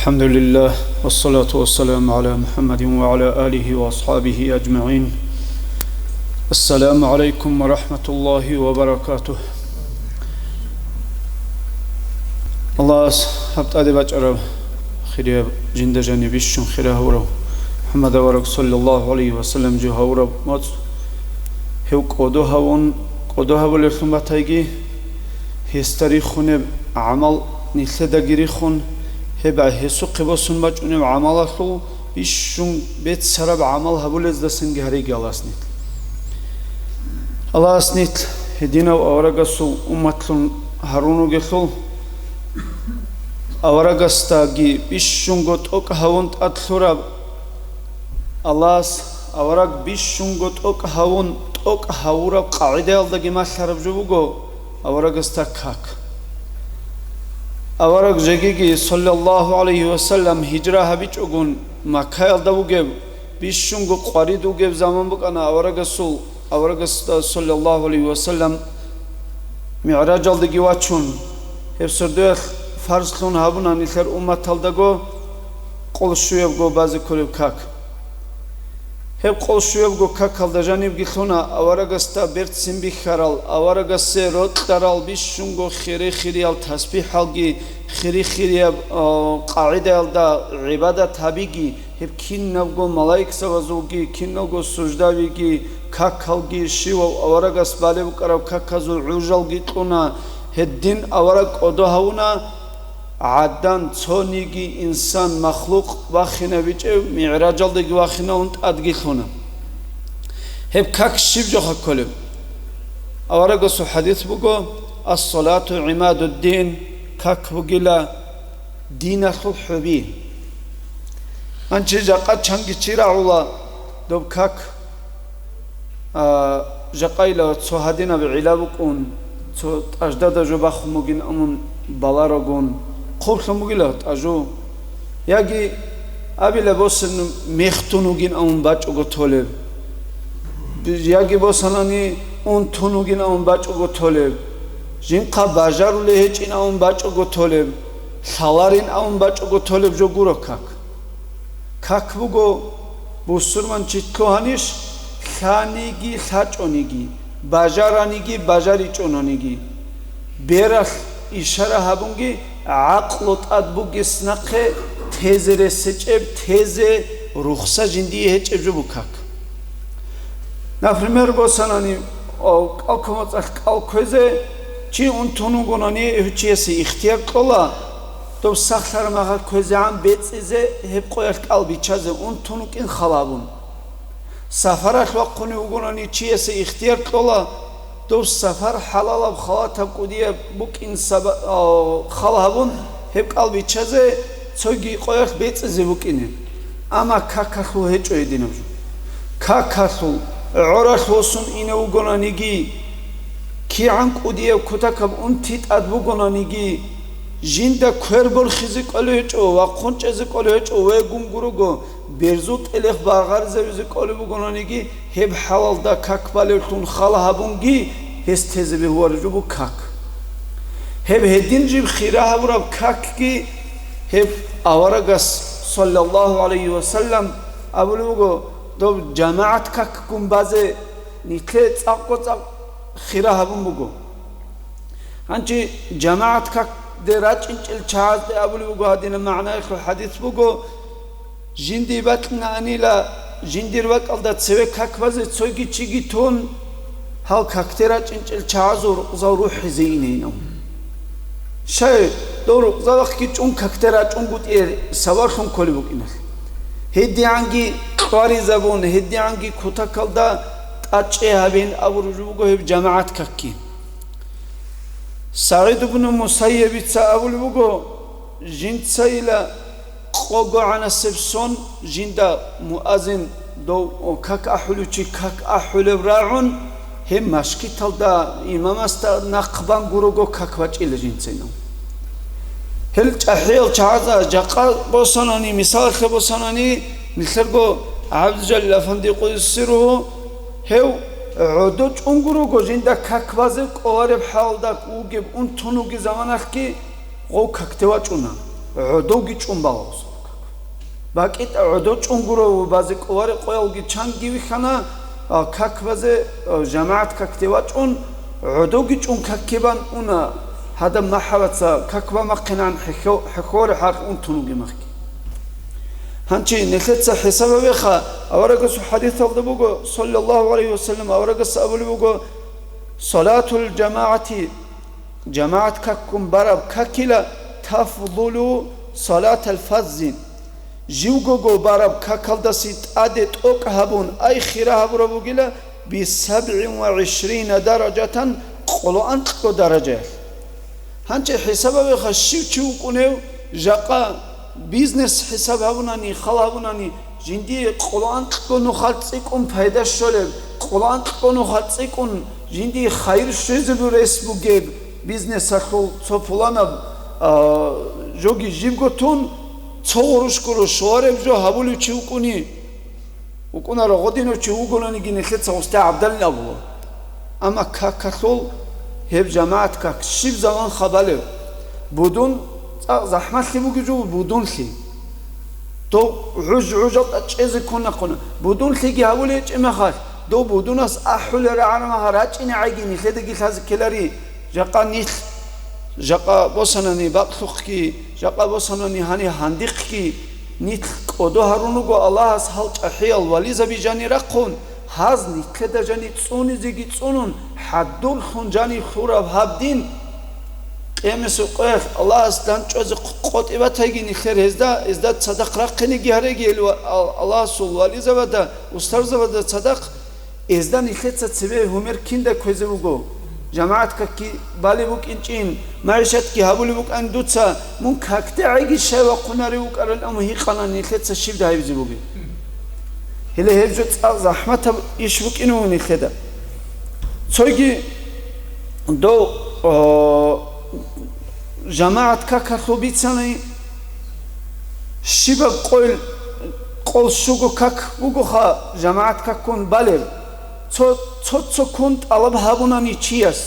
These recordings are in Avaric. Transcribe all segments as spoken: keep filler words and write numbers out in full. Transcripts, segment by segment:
الحمد لله، والصلاة والسلام على محمد وعلى آله وأصحابه أجمعين. السلام عليكم ورحمة الله وبركاته. Аллагьас гьаб тӀаде бачӀараб хирияб, жинда жаниб бищун хира гьавурав МухӀаммад авараг саллаллагьу гӀалайгьи ва саллам жо гьавураб моцӀ, гьев кӀодо гьавун, кӀодо гьавулевлъун батайги, гьесда рихунеб гӀамал нилъедаги рихун, гьеб гьесухъе босун бачӀунеб гӀамалалъул бищун беццараб гӀамал гьабулездасанги гьареги Аллагьас нилъ. Аллагьас нилъ гьединав аварагасул умматлъун гьарун ругелъул, аварагасдаги бищунго тӀокӀ гьавун тӀад лъураб, Аллагьас авараг бищунго тӀокӀ гьавун, тӀокӀ гьавураб къагӀидаялдаги малъараб жо буго аварагасда как. Авараг жегиги, саллаллагьу гӀалайгьи ва саллам, гьижра гьабичӀогун Маккаялда вугеб, бищунго къварид вугеб заман букӀана аварагасул, аварагасда, саллаллагьу гӀалайгьи ва саллам, МигӀражалдеги вачун, гьеб сордоялъ фарзлъун гьабуна нилъер умматалдаго къол щуябго базе кколеб как. Гьеб къол щуябго какалда жанибги лъуна аварагасда берцин бихьарал, аварагасе рокьарал бищунго хири-хириял тасбихӀалги, хири-хирияб, а, къагӀидаялда гӀибадат гьабиги, гьеб кинабго малаикзабазулги, киналго суждабиги, какалги, щивав аварагас балеб букӀараб каказул гӀужалги кьуна, гьедин авараг кӀодо гьавуна, гӀадан цониги инсан, махлукъ вахинабичӀев мигӀражалдаги вахинавун тӀадги лъуна. Гьеб как щиб жоха кколеб? Аварагасул хадис буго: «Ас-салату гӀимадуддин», как бугила диналъул хӀуби. Гьанчи жакъа чанги чи рагӀула доб как, а, жакъайила цо гьадинаб гӀила букӀун, цо тӀаждада жо бахун бугин амун баларагун, хъублъун бугила тӀажу. Яги абила босун мех тун вугин амун бачӀого толеб. Яги босанани ун тун вугин амун бачӀого толеб. Жинхъа бажарулей гьечӀин амун бачӀого толеб. Лъаларин амун бачӀого толеб жо гуро как. Как буго бусурманчи лъугьанищ лъаниги лъачӀониги, бажараниги бажаричӀонаниги. Бералъ ишара гьабунги, гӀакълу тӀад бугес нахъе тезе ресечӀеб, тезе рухса жиндие гьечӀеб жо букак. Например, босанани, о, кӀалкомацӀалъ кӀал кквезе чи унтун вугонани, гьев чиясе ихтияр кьола, доб сахлъараб мехалъ кквезегӀан бецӀизе, гьеб къоялъ кӀал биччазе унтун вукӀин хал гьабун. Сапаралъ вахъунев вугони, чиясе ихтияр кьола, дов сапар хӀалалаб халатаб кӀудияб букӀин саба-, а, хал гьабун, гьеб кӀал биччазе, цоги къоялъ бецӀизе букӀине. Амма какалъул гьечӀо гьединаб жо. Какалъул, гӀоралъ восун ине вугонаниги, кигӀан кӀудияб кутакаб унти тӀад бугонаниги, жинда квер борхизе кӀолев гьечӀо ва хъунчӀезе кӀолев гьечӀо, вегун гурого, берзул тӀелехъ багъаризавизе кӀолеб бугонаниги, гьеб хӀалалда как балевлъун хал гьабунги, гьес тезе бегьулареб жо буго как. Гьеб гьедин жиб хира гьабураб какги гьеб аварагас, саллаллагьу гӀалайгьи ва саллам, абулеб буго, доб жамагӀат какгун базе нилъее цӀакъго-цӀакъ хира гьабун буго. Гьанчи жамагӀат какде рачӀинчӀел чагӀазде абулеб буго гьадинаб магӀнаялъул хӀадис буго: жиндие бакьанаанила жиндир бакӀалда цеве как базе цоги чиги тун, гьал какде рачӀинчӀел чагӀазул рукъзал рухӀизе инейин. Щай, дов рукъзабахъги чӀун какде рачӀунгутӀизе сабаблъун кколеб букӀиналъ. ГьедигӀанги кьваризабун, гьедигӀанги кутакалда тӀадчӀей гьабин абураб жо буго гьеб жамагӀат какги. СагӀид ибн Мусайябица абулеб буго, жинцайила къого гӀанасеб сон жинда муаззин дов как ахӀулев чи как ахӀулеб рагӀун, гьеб машгиталда имамасда нахъ бан гурого как бачӀила жинцайилан. Гьел чӀахӀиял чагӀазда жакъа босанани, мисалалъе босанани, нилъерго ГӀабдулжалил афанди къуйсиругьу, гьев гӀодо чӀун гурого жинда как базе кӀолареб хӀалда вугеб унтун вугеб заманалъги гъов какде вачӀуна. гӀодовги чӀун балагьуса. БакӀитӀа гӀодов чӀун гуро ва базе кӀоларе къоялги чанги вихьана, а, как базе, а, жамагӀат какде вачӀун, гӀодовги чӀун каке бан уна, гьадаб махӀабаца как бамахъинан хӀехьо-, хӀехьоре хӀакъ унтун вугеб махги. Гьанчи нилъеца хӀисаб гьабеха, аварагасул хӀадисалда буго, саллаллагьу гӀалайгьи ва саллам, аварагас абулеб буго: «Салатул жамагӀати», жамагӀат каккун бараб какила, «тафдулу салатал фаззи», живгого бараб какалдаси тӀаде тӀокӀ гьабун, ай хира гьабураб бугила, «би сабгӀин ва гӀишрина даражатан», къоло анкьго даражаялъ. Гьанчи хӀисаб гьабеха, щив чи вукӀунев, жакъа бизнес хӀисаб гьабунани, хал гьабунани, жиндие къоло анкьго нухал цӀикӀкӀун пайда щолеб, къоло анкьго нухал цӀикӀкӀун жиндие хайир щвезабу рес бугеб бизнесалъул цо пуланаб, а, жоги жибго тун, цо гъурущ гуро щолареб жо гьабулев чи вукӀуни, вукӀунаро гъодинав чи вугонаниги нилъеца гъусде гӀабдалин абула. Амма какалъул гьеб жамагӀат как щиб заман хабалев? Будун цӀакъ захӀмалъи бугеб жо будунлъи. Дов гӀуж-гӀужалда чӀезе ккун нахъуна. Будунлъиги гьабулей гьечӀеб мехалъ, дов будунас ахӀулел рагӀараб мехалъ рачӀине гӀайги нилъедаги лъазе ккелари. Жакъа нилъ, жакъа босанани бакълъухъги, жакъа босанани гьани гьандихъги, нилъ кӀодо гьарун руго Аллагьас гьал чӀахӀиял вализаби жани рахъун, гьаз нилъеда жани цӀунизеги цӀунун, хӀадурлъун жани лъураб гьаб дин. Къиямасеб къоялъ Аллагьас дандчӀвазе къотӀи батайги нилъер гьезда, гьезда цадахъ рахъинеги гьареги, гьел ва-, Ал-, Аллагьасул вализабада, устарзабада цадахъ. Гьезда нилъеца цебе гьумер кинда кквезе вуго? ЖамагӀат какги балеб букӀинчӀин, магӀишатги гьабулеб букӀан дуца, мун какде гӀайги щай вахъунарев вукӀарал, амма гьикъана нилъеца щиб гьабизе бугеб. Гьеле гьеб жо цӀакъ захӀматаб иш букӀине вуго нилъеда. Цойги дов, о, жамагӀат какалъул бицани, щибаб къойил къол щуго как бугоха жамагӀат каккун балеб, цо-, цо-цо ккун тӀалаб гьабунани чияс.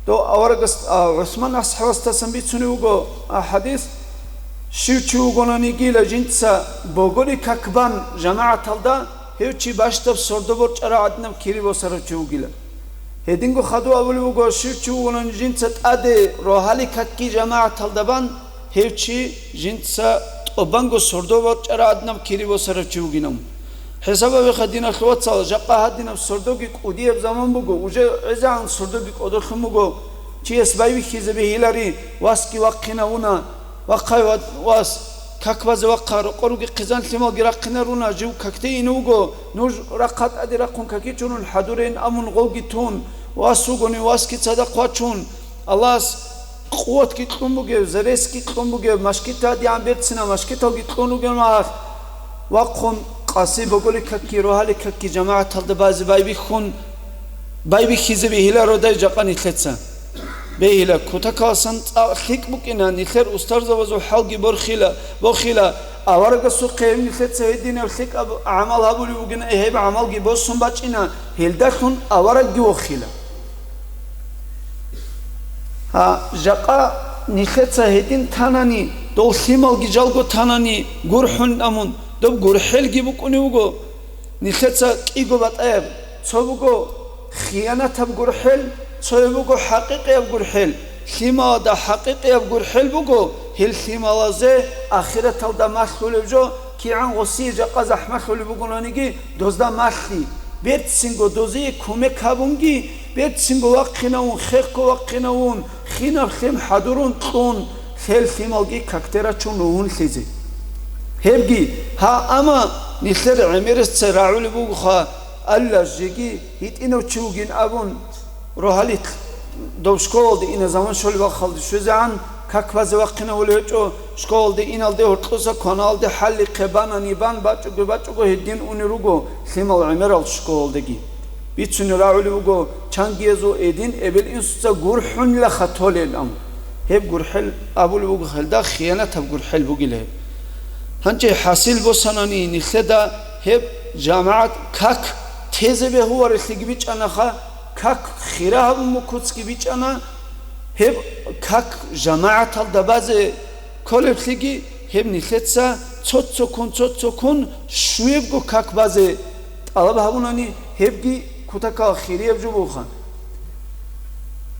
Дов аварагас, а, ГӀусман асхӀабасдасан бицунев вуго, а, хӀадис, щив чи вугонаниги жинца боголи как бан жамагӀаталда, гьев чи бащдаб сордо борчӀарав гӀадинаб кири босарав чи вугила. Гьединго хадув абулеб буго, щив чи вугонаниги жинца тӀаде рогьали какги жамагӀаталда бан, гьев чи жинца тӀубанго сордо борчӀарав гӀадинаб кири босарав чи вугинав. ХӀисаб гьабеха, диналъул вацал, жакъа гьадинаб сордоги кӀудияб заман буго, уже гӀезегӀан сордоги кӀодолъун буго, чияс байбихьизе бегьилари, васги вахъинавуна, вахъай ва-, вас, как базе вахъа, рокъор руги хъизан лъималги рахъинаруна, жив какде ине вуго, нуж рахъа тӀаде рахъун какичунун хӀадурейин амун гъолги тун, вас вугони, васги цадахъ вачун, Аллагьас къуватги кьун бугев, заресги кьун бугев, машкитадигӀан берцина, машкиталги кьун ругел магьалъ, вахъун къаси боголи какги, рогьали какги жамагӀаталда базе байбихьун, байбихьизе бегьилародай жакъа нилъеца. Бегьила, кутакаласан цӀакъ лъикӀ букӀина, нилъер устарзабазул хӀалги борхила, бохила, аварагасухъе гьеб нилъеца гьединаб лъикӀаб гӀамал гьабулеб бугина, гьеб гӀамалги босун бачӀина, гьелдалъун аварагги вохила. Гьа, жакъа нилъеца гьедин танани, дол лъималги жалго танани, гурхӀун амун, доб гурхӀелги букӀунев вуго. Нилъеца кӀиго батӀаяб, цо буго хиянатаб гурхӀел, цояб буго хӀакъикъияб гурхӀел. Лъималада хӀакъикъияб гурхӀел буго, гьел лъималазе ахираталда малъулеб жо, кигӀан гъосие жакъа захӀмалъулеб бугонаниги, дозда малъи, берцинго дозие кумек гьабунги, берцинго вахъинавун, хехго вахъинавун, хинаб лъим хӀадурун кьун, лъел лъималги какде рачун ругьунлъизе. Гьебги, гьа, амма нилъер гӀемерисца рагӀулеб бугоха, алла, жеги гьитӀинав чи вугин абун, рогьалилъ дов школалде ина заман щолеб вахалде щвезегӀан, как базе вахъинавулев гьечӀо, школалде иналде гьоркьоса кваналде хӀалихъе банани бан, бачӀого-бачӀого гьедин унел руго лъимал гӀемерал школалдеги. Бицунел рагӀулев вуго, чангиязул гьедин эбел-инсуца гурхӀунила хатолел ам. Гьеб гурхӀел абулеб буго, гьелда хиянатаб гурхӀел бугила гьеб. Гьанже хӀасил босанани нилъеда гьеб жамагӀат как тезе бегьуларелъиги бичӀчӀанаха, как хира гьабун муккуцги бичӀчӀана, гьеб как жамагӀаталда базе кколеблъиги, гьеб нилъеца цо-цоккун, цо-цоккун щуебго как базе тӀалаб гьабунани, гьебги кутакал хирияб жо бугоха.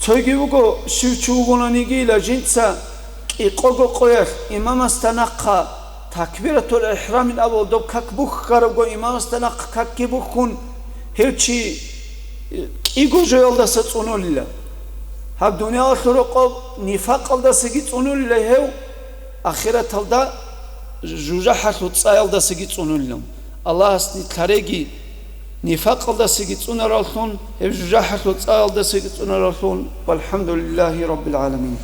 Цойги вуго, щив чи вугонаниги, ила жинца кӀикъого къоялъ имамасда нахъа такбиратул ихрамин абула доб как бухьарабго, имамасда нахъа какги бухьун, гьев чи кӀиго жоялдаса цӀунулила. Гьаб дуниялалъул рокъоб нифакъалдасаги цӀунулила гьев, ахираталда жужахӀалъул цӀаялдасаги цӀунулила. Аллагьас нилъ гьареги нифакъалдасаги цӀунаравлъун, гьеб жужахӀалъул цӀаялдасаги цӀунаравлъун. ВалхӀамдулиллагьи раббил гӀаламин.